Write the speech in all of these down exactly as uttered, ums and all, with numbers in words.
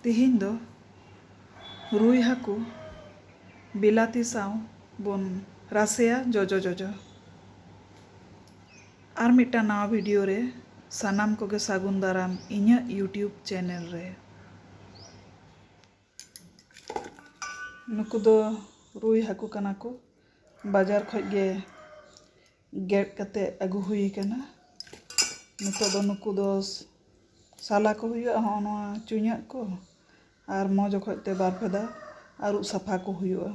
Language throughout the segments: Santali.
ᱛᱤᱦᱤᱧ ᱫᱚ ᱨᱩᱭ ᱦᱟᱹᱠᱩ ᱵᱤᱞᱟᱛᱤ ᱥᱟᱶ ᱵᱚᱱ ᱨᱟᱥᱮᱭᱟ ᱡᱚᱡᱚ ᱡᱚᱡᱚ᱾ ᱟᱨ ᱢᱤᱫᱴᱟᱝ ᱱᱟᱣᱟ ᱵᱷᱤᱰᱤᱭᱳ ᱨᱮ ᱥᱟᱱᱟᱢ ᱠᱚᱜᱮ ᱥᱟᱹᱜᱩᱱ ᱫᱟᱨᱟᱢ ᱤᱧᱟᱹᱜ YouTube ᱪᱮᱱᱮᱞ ᱨᱮ᱾ ᱱᱩᱠᱩ ᱫᱚ ᱨᱩᱭ ᱦᱟᱹᱠᱩ ᱠᱟᱱᱟ ᱠᱚ, ᱵᱟᱡᱟᱨ ᱠᱷᱚᱡ ᱜᱮ ᱜᱮᱫ ᱠᱟᱛᱮ ᱟᱹᱜᱩ ᱦᱩᱭ ᱠᱟᱱᱟ᱾ ᱱᱤᱛᱚᱜ ᱫᱚ ᱱᱩᱠᱩ ᱫᱚ ᱥᱟᱞᱟ ᱠᱚ ᱦᱩᱭᱩᱜᱼᱟ, ᱦᱚᱸᱜᱼᱚ ᱱᱚᱣᱟ ᱪᱩᱧᱟᱹᱜ ᱠᱚ, ᱟᱨ ᱢᱚᱡᱽ ᱚᱠᱚᱡ ᱛᱮ ᱵᱟᱨ ᱯᱮ ᱫᱷᱟᱣ ᱟᱹᱨᱩᱵ ᱥᱟᱯᱷᱟ ᱠᱚ ᱦᱩᱭᱩᱜᱼᱟ᱾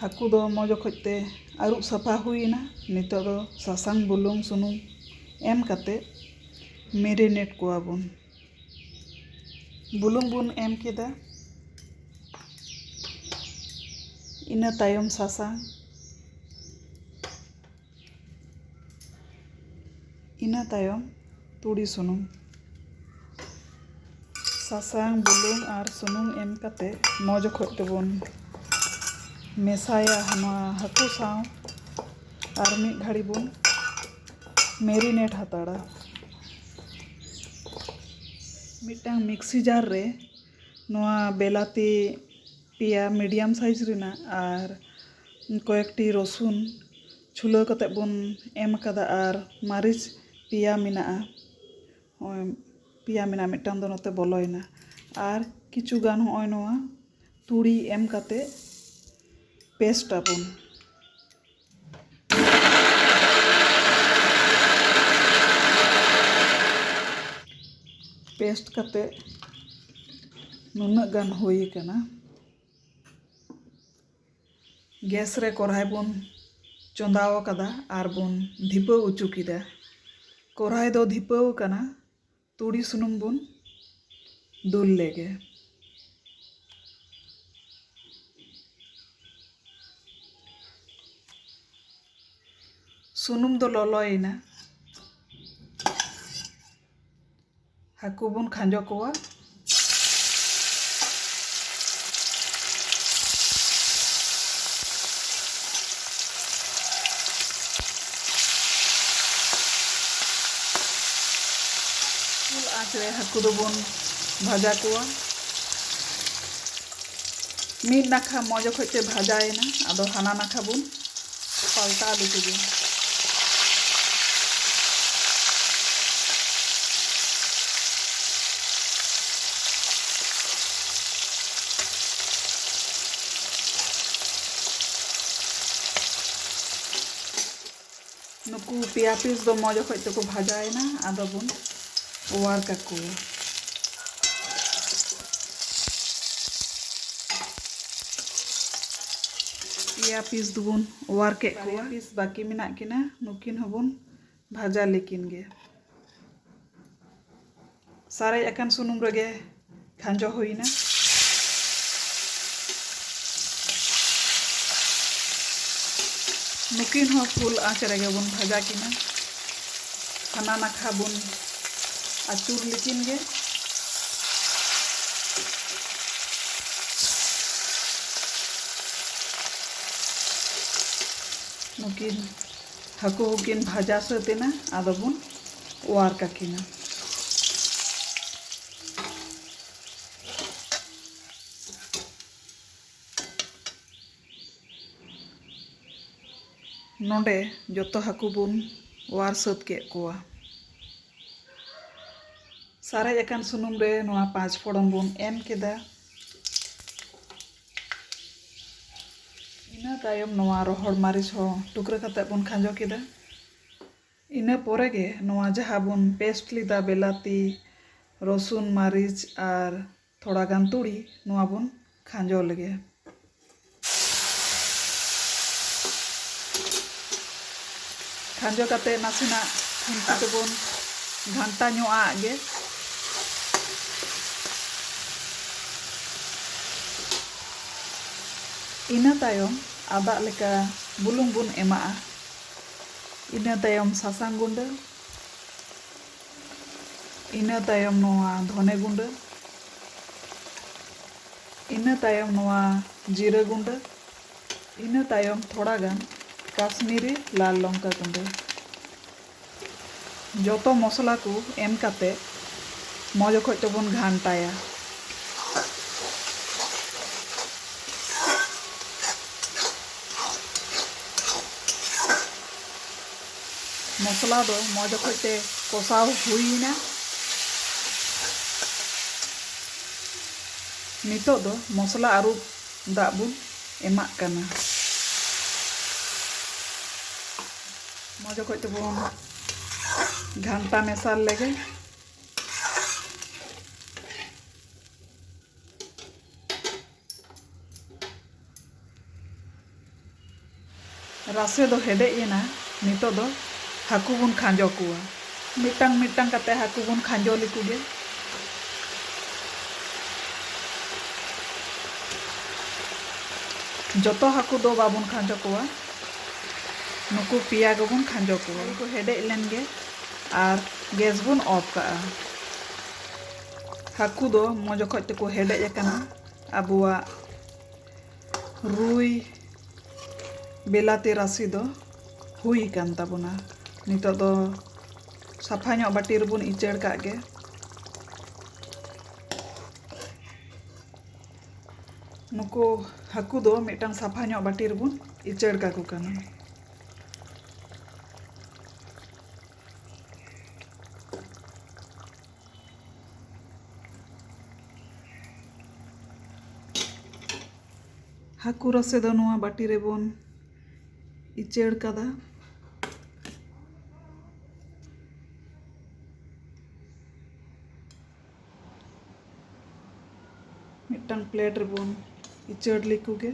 ᱦᱟᱹᱠᱩ ᱫᱚ ᱢᱚᱡᱽ ᱚᱠᱚᱡ ᱛᱮ ᱟᱹᱨᱩᱵ ᱥᱟᱯᱷᱟ ᱦᱩᱭᱮᱱᱟ᱾ ᱱᱤᱛᱚᱜ ᱫᱚ ᱥᱟᱥᱟᱝ, ᱵᱩᱞᱩᱝ, ᱥᱩᱱᱩᱢ ᱮᱢ ᱠᱟᱛᱮ ᱢᱮᱨᱤᱱᱮᱴ ᱠᱚᱣᱟ ᱵᱚᱱ᱾ ᱵᱩᱞᱩᱝ ᱵᱚᱱ ᱮᱢ ᱠᱮᱫᱟ, ᱤᱱᱟᱹ ᱛᱟᱭᱚᱢ ᱥᱟᱥᱟᱝ, ᱤᱱᱟᱹ ᱛᱟᱭᱚᱢ ᱛᱩᱲᱤ ᱥᱩᱱᱩᱢ᱾ ᱥᱟᱥᱟᱝ, ᱵᱩᱞᱩᱝ ᱟᱨ ᱥᱩᱱᱩᱢ ᱮᱢ ᱠᱟᱛᱮ ᱢᱚᱡᱽ ᱚᱠᱚᱡ ᱛᱮᱵᱚᱱ ᱢᱮᱥᱟᱭᱟ ᱱᱚᱣᱟ ᱦᱟᱹᱠᱩ ᱥᱟᱶ᱾ ᱟᱨ ᱢᱤᱫ ᱜᱷᱟᱹᱲᱤ ᱵᱚᱱ ᱢᱮᱨᱤᱱᱮᱴ ᱦᱟᱛᱟᱲᱟ᱾ ᱢᱤᱫᱴᱟᱝ ᱢᱤᱠᱥᱤ ᱡᱟᱨ ᱨᱮ ᱱᱚᱣᱟ ᱵᱮᱞᱟᱛᱤ ᱯᱮᱭᱟ ᱢᱤᱰᱤᱭᱟᱢ ᱥᱟᱭᱤᱡᱽ ᱨᱮᱱᱟᱜ ᱟᱨ ᱠᱚᱭᱮᱠᱴᱤ ᱨᱚᱥᱩᱱ ᱪᱷᱩᱞᱟᱹᱣ ᱠᱟᱛᱮ ᱵᱚᱱ ᱮᱢ ᱟᱠᱟᱫᱟ, ᱟᱨ ᱢᱟᱹᱨᱤᱪ ᱯᱮᱭᱟ ᱢᱮᱱᱟᱜᱼᱟ, ᱱᱚᱜᱼᱚᱭ ᱯᱮᱭᱟ ᱢᱮᱱᱟᱜᱼᱟ, ᱢᱤᱫᱴᱟᱝ ᱫᱚ ᱱᱚᱛᱮ ᱵᱚᱞᱚᱭᱮᱱᱟ᱾ ᱟᱨ ᱠᱤᱪᱷᱩ ᱜᱟᱱ ᱱᱚᱜᱼᱚᱭ ᱱᱚᱣᱟ ᱛᱩᱲᱤ ᱮᱢ ᱠᱟᱛᱮ ᱯᱮᱥᱴ ᱟᱵᱚᱱ᱾ ᱯᱮᱥᱴ ᱠᱟᱛᱮ ᱱᱩᱱᱟᱹᱜ ᱜᱟᱱ ᱦᱩᱭ ᱟᱠᱟᱱᱟ᱾ ᱜᱮᱥ ᱨᱮ ᱠᱚᱨᱦᱟᱭ ᱵᱚᱱ ᱪᱚᱸᱫᱟᱣ ᱟᱠᱟᱫᱟ ᱟᱨ ᱵᱚᱱ ᱫᱷᱤᱯᱟᱹᱣ ᱚᱪᱚ ᱠᱮᱫᱟ᱾ ᱠᱚᱨᱦᱟᱭ ᱫᱚ ᱫᱷᱤᱯᱟᱹᱣ ᱟᱠᱟᱱᱟ᱾ ᱛᱩᱲᱤ ᱥᱩᱱᱩᱢ ᱵᱚᱱ ᱫᱩᱞ ᱞᱮᱜᱮ᱾ ᱥᱩᱱᱩᱢ ᱫᱚ ᱞᱚᱞᱚᱭᱮᱱᱟ᱾ ᱦᱟᱹᱠᱩ ᱵᱚᱱ ᱠᱷᱟᱸᱡᱚ ᱠᱚᱣᱟ᱾ ᱯᱷᱩᱞ ᱟᱸᱪ ᱨᱮ ᱦᱟᱹᱠᱩ ᱫᱚᱵᱚᱱ ᱵᱷᱟᱡᱟ ᱠᱚᱣᱟ᱾ ᱢᱤᱫ ᱱᱟᱠᱷᱟ ᱢᱚᱡᱽ ᱚᱠᱚᱡ ᱛᱮ ᱵᱷᱟᱡᱟᱭᱮᱱᱟ, ᱟᱫᱚ ᱦᱟᱱᱟ ᱱᱟᱠᱷᱟ ᱵᱚᱱ ᱯᱟᱞᱴᱟᱣ ᱞᱮᱠᱚ ᱜᱮ᱾ ᱱᱩᱠᱩ ᱯᱮᱭᱟ ᱯᱤᱥ ᱫᱚ ᱢᱚᱡᱽ ᱚᱠᱚᱡ ᱛᱮᱠᱚ ᱵᱷᱟᱡᱟᱭᱮᱱᱟ, ᱟᱫᱚ ᱵᱚᱱ ᱚᱣᱟᱨ ᱠᱟᱠᱚᱣᱟ᱾ ᱯᱮᱭᱟ ᱯᱤᱥ ᱫᱚᱵᱚᱱ ᱚᱣᱟᱨ ᱠᱮᱫ ᱠᱚᱣᱟ᱾ ᱯᱤᱥ ᱵᱟᱹᱠᱤ ᱢᱮᱱᱟᱜ ᱠᱤᱱᱟ, ᱱᱩᱠᱤᱱ ᱦᱚᱸᱵᱚᱱ ᱵᱷᱟᱡᱟ ᱞᱮᱠᱤᱱ ᱜᱮ᱾ ᱥᱟᱨᱮᱡ ᱟᱠᱟᱱ ᱥᱩᱱᱩᱢ ᱨᱮᱜᱮ ᱠᱷᱟᱸᱡᱚ ᱦᱩᱭᱱᱟ᱾ ᱱᱩᱠᱤᱱ ᱦᱚᱸ ᱯᱷᱩᱞ ᱟᱸᱪ ᱨᱮᱜᱮ ᱵᱚᱱ ᱵᱷᱟᱡᱟ ᱠᱤᱱᱟ᱾ ᱦᱟᱱᱟ ᱱᱟᱠᱷᱟ ᱵᱚᱱ ᱟᱹᱪᱩᱨ ᱞᱮᱠᱤᱱ ᱜᱮ᱾ ᱱᱩᱠᱤᱱ ᱦᱟᱹᱠᱩ ᱦᱚᱸᱠᱤᱱ ᱵᱷᱟᱡᱟ ᱥᱟᱹᱛ ᱮᱱᱟ, ᱟᱫᱚ ᱵᱚᱱ ᱚᱣᱟᱨ ᱠᱟᱠᱤᱱᱟ᱾ ᱱᱚᱰᱮ ᱡᱚᱛᱚ ᱦᱟᱹᱠᱩ ᱵᱚᱱ ᱚᱣᱟᱨ ᱥᱟᱹᱛ ᱠᱮᱫ ᱠᱚᱣᱟ᱾ ᱥᱟᱨᱮᱡ ᱟᱠᱟᱱ ᱥᱩᱱᱩᱢ ᱨᱮ ᱱᱚᱣᱟ ᱯᱟᱸᱪ ᱯᱷᱚᱲᱚᱱ ᱵᱚᱱ ᱮᱢ ᱠᱮᱫᱟ᱾ ᱤᱱᱟᱹ ᱛᱟᱭᱚᱢ ᱱᱚᱣᱟ ᱨᱚᱦᱚᱲ ᱢᱟᱹᱨᱤᱪ ᱦᱚᱸ ᱴᱩᱠᱨᱟᱹ ᱠᱟᱛᱮ ᱵᱚᱱ ᱠᱷᱟᱸᱡᱚ ᱠᱮᱫᱟ᱾ ᱤᱱᱟᱹ ᱯᱚᱨᱮ ᱜᱮ ᱱᱚᱣᱟ ᱡᱟᱦᱟᱸ ᱵᱚᱱ ᱯᱮᱥᱴ ᱞᱮᱫᱟ, ᱵᱮᱞᱟᱛᱤ, ᱨᱚᱥᱩᱱ, ᱢᱟᱹᱨᱤᱪ ᱟᱨ ᱛᱷᱚᱲᱟ ᱜᱟᱱ ᱛᱩᱲᱤ, ᱱᱚᱣᱟ ᱵᱚᱱ ᱠᱷᱟᱸᱡᱚ ᱞᱮᱜᱮ᱾ ᱠᱷᱟᱸᱡᱚ ᱠᱟᱛᱮ ᱱᱟᱥᱮᱱᱟᱜ ᱠᱷᱩᱱᱴᱤ ᱛᱮᱵᱚᱱ ᱜᱷᱟᱱᱴᱟ ᱧᱚᱜ ᱟᱜ ᱜᱮ᱾ ᱤᱱᱟᱹ ᱛᱟᱭᱚᱢ ᱟᱫᱟᱜ ᱞᱮᱠᱟ ᱵᱩᱞᱩᱝ ᱵᱚᱱ ᱮᱢᱟᱜᱼᱟ᱾ ᱤᱱᱟᱹ ᱛᱟᱭᱚᱢ ᱥᱟᱥᱟᱝ ᱜᱩᱸᱰᱟᱹ, ᱤᱱᱟᱹ ᱛᱟᱭᱚᱢ ᱱᱚᱣᱟ ᱫᱷᱚᱱᱮ ᱜᱩᱸᱰᱟᱹ, ᱤᱱᱟᱹ ᱛᱟᱭᱚᱢ ᱱᱚᱣᱟ ᱡᱤᱨᱟᱹ ᱜᱩᱸᱰᱟᱹ, ᱤᱱᱟᱹ ᱛᱟᱭᱚᱢ ᱛᱷᱚᱲᱟ ᱜᱟᱱ ᱠᱟᱥᱢᱤᱨᱤ ᱞᱟᱞ ᱞᱚᱝᱠᱟ ᱜᱩᱸᱰᱟᱹ᱾ ᱡᱚᱛᱚ ᱢᱚᱥᱞᱟ ᱠᱚ ᱮᱢ ᱠᱟᱛᱮ ᱢᱚᱡᱽ ᱚᱠᱚᱡ ᱛᱮᱵᱚᱱ ᱜᱷᱟᱱᱴᱟᱭᱟ᱾ ᱢᱚᱥᱞᱟ ᱫᱚ ᱢᱚᱡᱽ ᱚᱠᱚᱡ ᱛᱮ ᱠᱚᱥᱟᱣ ᱦᱩᱭᱮᱱᱟ᱾ ᱱᱤᱛᱚᱜ ᱫᱚ ᱢᱚᱥᱞᱟ ᱟᱹᱨᱩᱵ ᱫᱟᱜ ᱵᱚᱱ ᱮᱢᱟᱜ ᱠᱟᱱᱟ᱾ ᱢᱚᱡᱽ ᱚᱠᱚᱡ ᱛᱮᱵᱚᱱ ᱜᱷᱟᱱᱴᱟ ᱢᱮᱥᱟᱞ ᱞᱮᱜᱮ᱾ ᱨᱟᱥᱮ ᱫᱚ ᱦᱮᱰᱮᱡ ᱮᱱᱟ᱾ ᱱᱤᱛᱚᱜ ᱫᱚ ᱦᱟᱹᱠᱩ ᱵᱚᱱ ᱠᱷᱟᱸᱡᱚ ᱠᱚᱣᱟ᱾ ᱢᱤᱫᱴᱟᱝ ᱢᱤᱫᱴᱟᱝ ᱠᱟᱛᱮ ᱦᱟᱹᱠᱩ ᱵᱚᱱ ᱠᱷᱟᱸᱡᱚ ᱞᱮᱠᱚ ᱜᱮ᱾ ᱡᱚᱛᱚ ᱦᱟᱹᱠᱩ ᱫᱚ ᱵᱟᱵᱚᱱ ᱠᱷᱟᱸᱡᱚ ᱠᱚᱣᱟ, ᱱᱩᱠᱩ ᱯᱮᱭᱟ ᱜᱮᱵᱚᱱ ᱠᱷᱟᱸᱡᱚ ᱠᱚᱣᱟ᱾ ᱠᱚ ᱦᱮᱰᱮᱡ ᱞᱮᱱ ᱜᱮ ᱟᱨ ᱜᱮᱥ ᱵᱚᱱ ᱚᱯᱷ ᱠᱟᱜᱼᱟ᱾ ᱦᱟᱹᱠᱩ ᱫᱚ ᱢᱚᱡᱽ ᱚᱠᱚᱡ ᱛᱮᱠᱚ ᱦᱮᱰᱮᱡ ᱟᱠᱟᱱᱟ᱾ ᱟᱵᱚᱣᱟᱜ ᱨᱩᱭ ᱵᱮᱞᱟᱛᱤ ᱨᱟᱥᱮ ᱫᱚ ᱦᱩᱭ ᱟᱠᱟᱱ ᱛᱟᱵᱚᱱᱟ᱾ ᱱᱤᱛᱚᱜ ᱫᱚ ᱥᱟᱯᱷᱟ ᱧᱚᱜ ᱵᱟᱹᱴᱤ ᱨᱮᱵᱚᱱ ᱤᱪᱟᱹᱲ ᱠᱟᱜ ᱜᱮ᱾ ᱱᱩᱠᱩ ᱦᱟᱹᱠᱩ ᱫᱚ ᱢᱤᱫᱴᱟᱝ ᱥᱟᱯᱷᱟ ᱧᱚᱜ ᱵᱟᱹᱴᱤ ᱨᱮᱵᱚᱱ ᱤᱪᱟᱹᱲ ᱠᱟᱠᱚ ᱠᱟᱱᱟ᱾ ᱦᱟᱹᱠᱩ ᱨᱟᱥᱮ ᱫᱚ ᱱᱚᱣᱟ ᱵᱟᱹᱴᱤ ᱨᱮᱵᱚᱱ ᱤᱪᱟᱹᱲ ᱠᱟᱫᱟ᱾ ᱢᱤᱫᱴᱟᱝ ᱯᱞᱮᱴ ᱨᱮᱵᱚᱱ ᱤᱪᱟᱹᱲ ᱞᱮᱠᱚ ᱜᱮ᱾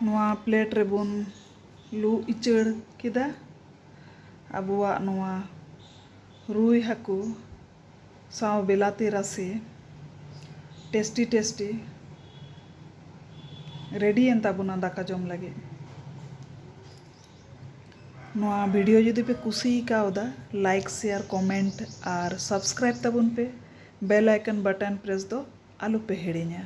ᱱᱚᱣᱟ ᱯᱞᱮᱴ ᱨᱮᱵᱚᱱ ᱞᱩ ᱩᱪᱟᱹᱲ ᱠᱮᱫᱟ ᱟᱵᱚᱣᱟᱜ ᱱᱚᱣᱟ ᱨᱩᱭ ᱦᱟᱹᱠᱩ ᱥᱟᱶ ᱵᱮᱞᱟᱛᱤ ᱨᱟᱥᱮ᱾ ᱴᱮᱥᱴᱤ ᱴᱮᱥᱴᱤ ᱨᱮᱰᱤᱭᱮᱱ ᱛᱟᱵᱚᱱᱟ ᱫᱟᱠᱟ ᱡᱚᱢ ᱞᱟᱹᱜᱤᱫ᱾ ᱱᱚᱣᱟ ᱵᱷᱤᱰᱤᱭᱳ ᱡᱩᱫᱤ ᱯᱮ ᱠᱩᱥᱤ ᱠᱟᱣᱫᱟ, ᱞᱟᱭᱤᱠ, ᱥᱮᱭᱟᱨ, ᱠᱚᱢᱮᱱᱴ ᱟᱨ ᱥᱟᱵᱥᱠᱨᱟᱭᱤᱵ ᱛᱟᱵᱚᱱ ᱯᱮ᱾ ᱵᱮᱞ ᱟᱭᱠᱚᱱ ᱵᱟᱴᱚᱱ ᱯᱨᱮᱥ ᱫᱚ ᱟᱞᱚ ᱯᱮ ᱦᱤᱲᱤᱧᱟ᱾